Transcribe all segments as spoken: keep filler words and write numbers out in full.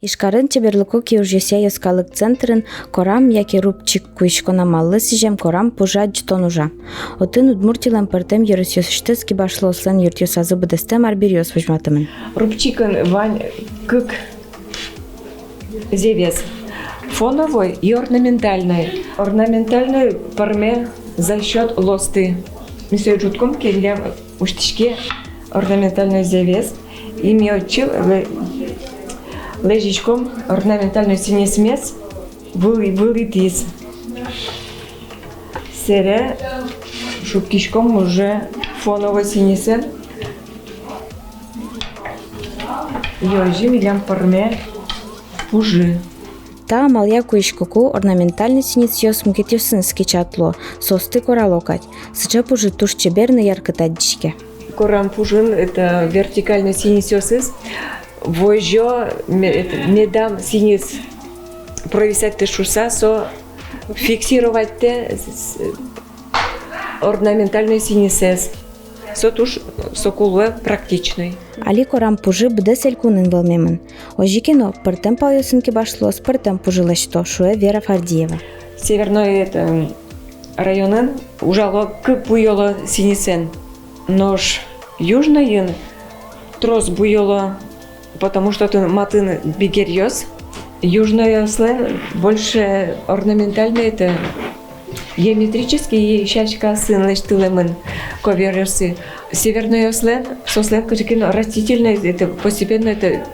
Ижкарын чеберлыко киужъёсъя йӧскалык центрын «Корам» яке «Рубчик» куиськон амаллы сӥзем корам пужы адӟытон ужа. Отын Удмуртилэн пӧртэм ёросъёсысьтыз кибашлыослэн юртъёсазы быдэстэм арбериос возьматэмын. Рубчикын вань кык зевез: фоновой и орнаментальной. Орнаментальной пӧрме за счёт лосты. Ми сое ӝутком ке, милям усьтӥське орнаментальной зевез. И ми отчы лэ-, лэзиськом орнаментальной сӥньысмес, вылӥ-, вылӥтӥз. Сэре шуккиськом уже фоновой сӥньысэн. И озьы милям пӧрме пужы. Та амалъя куиськыку, орнаментальной сӥньысъёс мукетъёсыныз кечат луо, соосты корало кадь. Сыӵе пужы туж чебер но яркыт адӟиське. Корам пужын это вертикальной сӥньысъёсыз возё ме-, это, медам сӥньыс провисатьтэ шуыса, со фиксироватьтэ с-, с-, орнаментальной сӥньысэз. Со туж, соку луэ практичной. Али корам пужы быдэс элькунын вӧлмемын. Озьы ке но, пӧртэм палъёсын кибашлыос пӧртэм пужы лэсьто, шуэ Вера Фардиева. Северной это районын ужало кык буёло сӥньысэн. Нош южнойын трос буёло, потому что отын матын бигеръёс. Южнойёслэн больше орнаментальной, это геометрический, и сяськаосын лэсьтылэмын ковёръёссы. Севернойёслэн, соослэн кыӵе ке но растительной, это постепенно, это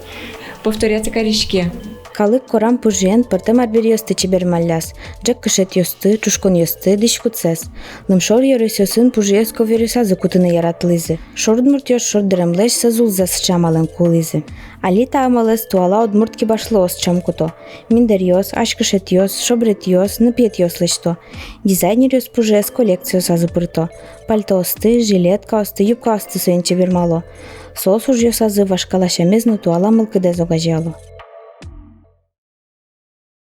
повторяться кариське. Калык корам пужыен пӧртэм арбериосты чебермалляз: ӝӧк кышетъёсты, ӵушконъёсты, дӥськутсэс. Лымшор ёросъёсын пужыез ковёръёсазы кутыны яратылӥзы. Шор удмуртъёс шордэремлэсь сӧзулзэс сыӵе амалэн кулӥзы. Али та амалэз туала удмурт кибашлыос ӵем куто. Миндэръёс, азькышетъёс, шобретъёс, ныпъетъёс лэсьто. Дизайнеръёс пужыез коллекциосазы пырто. Пальтоосты, жилеткаосты, юбкаосты соин чебермало. Соос ужъёсазы вашкала сямез но туала мылкыдэз огазеяло.